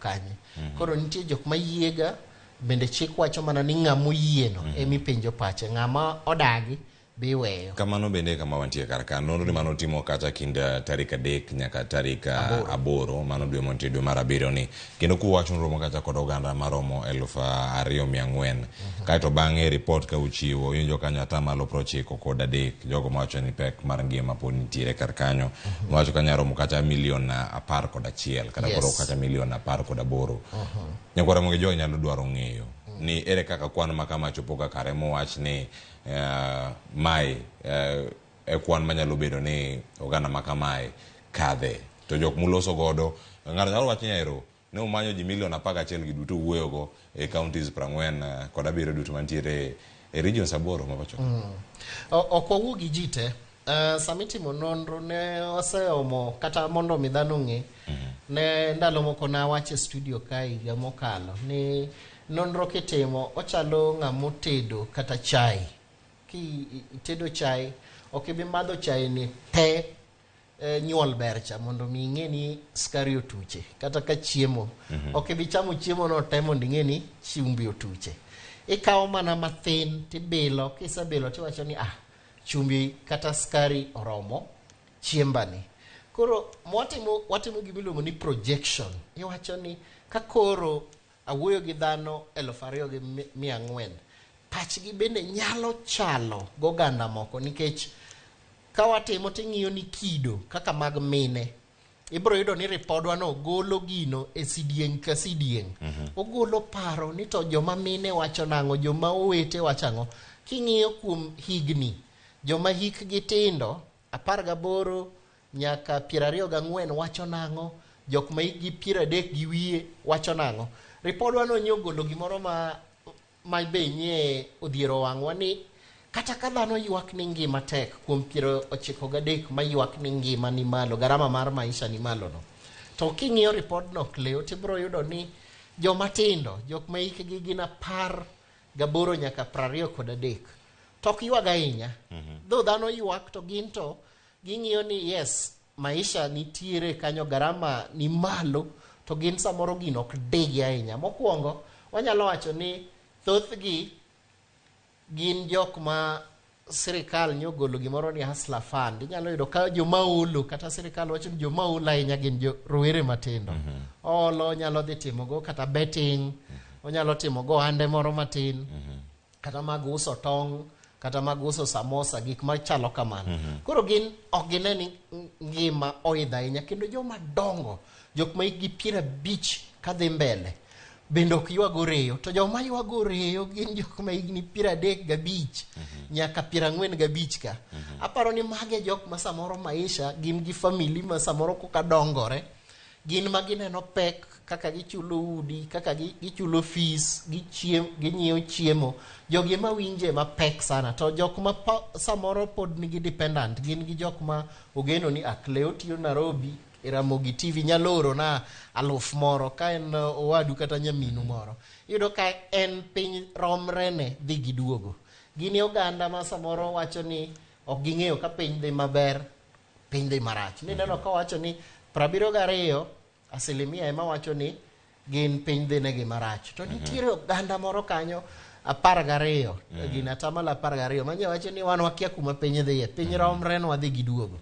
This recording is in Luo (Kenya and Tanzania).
kanye. Koro nitie jok ma yiega bende chik wacho mana ni ng'ama oyieno emipenjo pache, ng'ama odagi be iweyo. Kamano bende e kama wantie kar ka. Nonro ni mano timo kacha kind tarik 3 nyaka tarik 8 mano dwe mantie dwe mar 7 ni. Kendo kuwacho noromo kacha kod oganda maromo 2400. Kaeto bang'e ripot ka uchiwo iwinjo kanyo atamalo 93 jogo mawacho ni pek mar ngima pod nitiere kar kanyo. Mawacho kanyo romo kacha milion 11 kata koro kata milion 18. Nyakwara Ramogi jogi nyalo dwaro ng'eyo ni ere kaka kwan ma kama chopo ka kare mowach ni mae e kwan manyalo bedo ni oganda ma kamae kadhe. To jok muloso godo, ng'ato nyalo wacho ni ero ne umanyo ji milion 11 gi duto uwuoyogo e counties 47 duto mantiere e regions 8 ma pacho. Ok wawuo gi ji te. Sama itimo nonro ne oseomo kata mondo mi dhano ong'e. Ne ndalo moko nawacho e studio ka higa mokalo ni nonro kitimo ochalo ng'ama otedo kata chai. Ki itedo chai, ok ibi madho chai ni te nyuol ber cha mondo mi ing'e ni sukari otuche kata ka chiemo. Ok ibi chamo chiemo no te mondo ing'e ni chumbi otuche. Ikawo mana mathin tibilo, kisebilo tiwacho ni ah, chumbi kata sukari oromo chiembani. Koro watimo gima iluongo ni projection. Iwacho ni ka koro awuoyo gi dhano 2400, pachgi bende nyalo chalo goganda moko nikech ka watimo ting'iyo ni kido kaka mag mine, ibiro yudo ni ripodwa no golo gino e sidieng' ka sidieng'. Ogolo paro ni to joma mine wacho nang'o, joma owete wacho ang'o. King'iyo kuom higni, joma hikgi tindo 18 nyaka 24 wacho nang'o, jok ma hikgi 30 gi wiye wacho nang'o. Ripodwa no nyogolo gimoro ma be nye odhiero wang'wa ni kata ka dhano ywak ni ngima tek kuom 93 ma ywak ni ngima ni malo, garama mar maisha ni malo no. To king'iyo ripodno Cleo, tibiro yudo ni joma tindo, jok ma hikgi gin 18 nyaka 23, to ok ywag ahinya. Dho dhano ywak to gin to ging'iyo ni yes, maisha nitiere kanyo, garama ni malo, to gin samoro gino ok digi ahinya. Mokwongo, wanyalo wacho ni thothgi gin jok ma sirikal nyogolo gimoro ni Hustler Fund. Inyalo yudo ka joma olo, kata sirikal wacho ni joma olo ahinya gin jo rowere matindo. Olo nyalo dhi timogo kata betting, onyalo timogo ohande moro matin, kata mag uso tong', kata mag uso samosa, gik machalo kamano. Koro gin ok gine ni ngima oidho ahinya, kendo joma dongo, jok ma hikgi 50 kadhi mbele, bende ok ywag oreyo. To joma ywago oreyo gin jok ma higni 35 nyaka 45 ka. Aparo ni mage jok ma samoro maisha gin gi famili ma samoro koka dongore, gin ma gineno pek kaka gichulo udi, kaka gichulo fees, ginyiewo chiemo. Jogi ema winje mapek sana. To jok ma samoro pod nigi dependent, gin gi jok ma ogeno ni ah, Cleo tiyo Nairobi, e Ramogi TV nyalo oro na 1000 moro ka en owadu kata nyaminu moro. Iyudo ka en piny romrene dhi gi duogo. Gin e oganda ma samoro wacho ni ok ging'eyo ka piny dhi maber, piny dhi marach. Nineno ka wacho ni 72% ema wacho ni gin piny dhi negi marach. To nitiere oganda moro kanyo 12, gin atamalo 12, manye wacho ni wan wakia kuma piny dhiye, piny romre nwa dhi gi duogo.